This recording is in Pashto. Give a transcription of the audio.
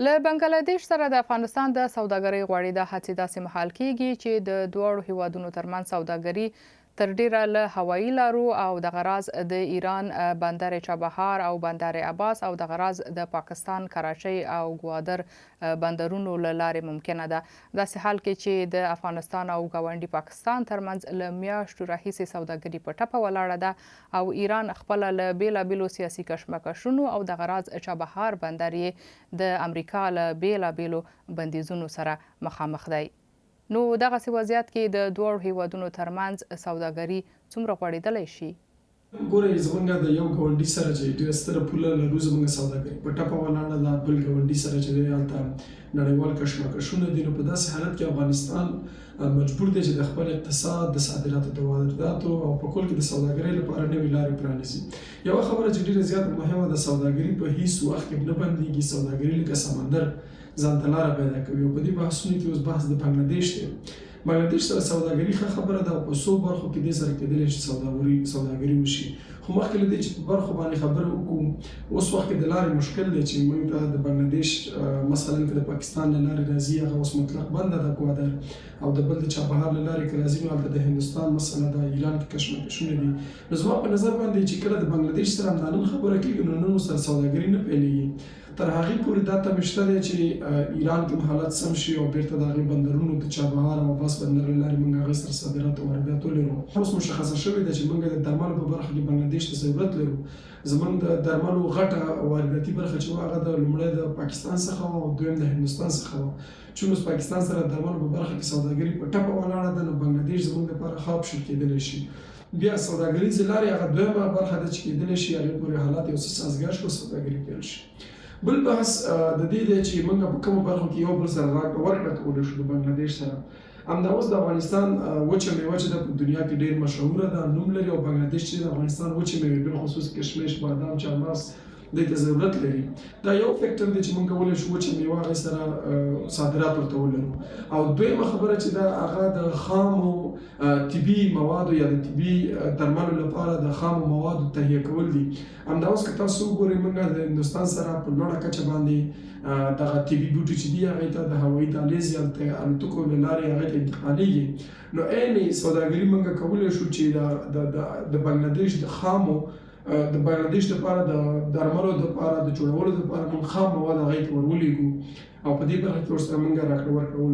له بنګلادیش سره د افغانستان د سوداګرۍ غوړېدا هڅې داسې مهال کېږي چې د دواړو هېوادونو ترمنځ سوداګري تر ډېره له هوایي لارو او دغه راز د ایران بندر چابهار او بندر عباس او دغه راز د پاکستان کراچۍ او ګوادر بندرونو له لارې ممکنه ده. داسې حال کې چې د افغانستان او ګاونډي پاکستان ترمنځ له میاشتو راهیسې سوداګري په ټپه ولاړه ده او ایران خپله له بېلابېلو سیاسي کشمکشونو او دغه راز چابهار بندر یې د امریکا له بېلابېلو بندیزونو سره مخامخ دی. نو دغسې وضعیت کې د دواړو هېوادونو ترمنځ سوداګري څومره غوړېدلی شي؟ ګورئ، زمونږ د یو ګاونډي سره چې ډېره ستره پوله لرو، زمونږ سوداګري په ټپه ولاړه ده، بل ګاونډي سره چې دی هلته نړیوال کشمکشونه دي، نو په داسې حالت کې افغانستان مجبور دی چې د خپل اقتصاد د صادراتو، د وارداتو او په کل کې د سوداګرۍ لپاره نوې لارې پرانیزي. یوه خبره چې ډېره زیاته مهمه ده، سوداګري په هیڅ وخت کې نه بندیږي، سوداګري لکه سمندر ځان ته لاره پیدا کوي او په دې بحثونو کې اوس بحث د بنګلادیش دی. بنګلادیش سره سوداګري ښه خبره ده او په څو برخو کې دې سره کېدلی شي سوداګري وشي، خو مخکې له دې چې په برخو باندې خبره وکړو، اوس وخت کې د لارې مشکل دی چې موږ ته د بنګلادیش مثلا که د پاکستان له لارې راځي، هغه اوس مطلق بنده ده ګوادر، او د بل د چابهار له لارې که راځي نو هلته د هندوستان مسله ده، ایران کې کشمکشونه دي. نو زما په نظر باندې چې کله د بنګلادیش سره همدا نن خبره کېږي، نو نن ورسره سوداګري نه پیلېږي. تر هغې پورې دا تمې شته دی چې ایران کې حالت سم شي او بیرته د هغې بندرونو د چابهار او عباس بندر له لارې موږ هغې سره صادرات او واردات ولرو. اوس مشخصه شوې ده چې موږ د درملو په برخه کې بنګلادیش ته ضرورت لرو. زموږ د درملو غټه وارداتي برخه چې وه، هغه د لومړی د پاکستان څخه وه او دویم د هندوستان څخه وه. چون اوس پاکستان سره د درملو په برخه کې سوداګري په ټپه ولاړه ده، نو بنګلادیش زموږ لپاره ښه اپشن کېدلی شي. بیا سوداګریزې لارې هغه دویمه برخه ده چې کېدلی شي هغې پورې حالات یو څه سازګار شي او سوداګري پیل شي. بل بحث د دې دی چې موږ په کومو برخو کې یو بل سره راکړه ورکړه کولی شو د بنګلادیش سره. همدا اوس د افغانستان وچه میوه چې ده، په دنیا کې ډېر مشهوره ده، نوم لري، او بنګلادیش چې د افغانستان وچې میوې، بالخصوص کشمش، بادام، چارمغز دې ته ضرورت لري. دا یو فکټر دی چې موږ کولی شو وچه میوه هغې سره صادرات ورته ولرو. او دویمه خبره چې ده، هغه د خامو طبي موادو یا د طبي درملو لپاره د خامو موادو تهیه کول دي. همدا اوس که تاسو وګورئ، موږ د هندوستان سره په لوړه کچه باندې دغه طبي بوټي چې دي، هغې ته د هوایي دهلیز یا د الوتکو له لارې هغې ته انتقالیږي. نو عین سوداګري موږ کولی شو چې د بنګلادیش د خامو، د بنګلادیش لپاره د درملو لپاره د جوړولو لپاره موږ خام مواد هغې ته ور ولیږو او په دې برخه کې ورسره موږ راکړه ورکړه ولرو.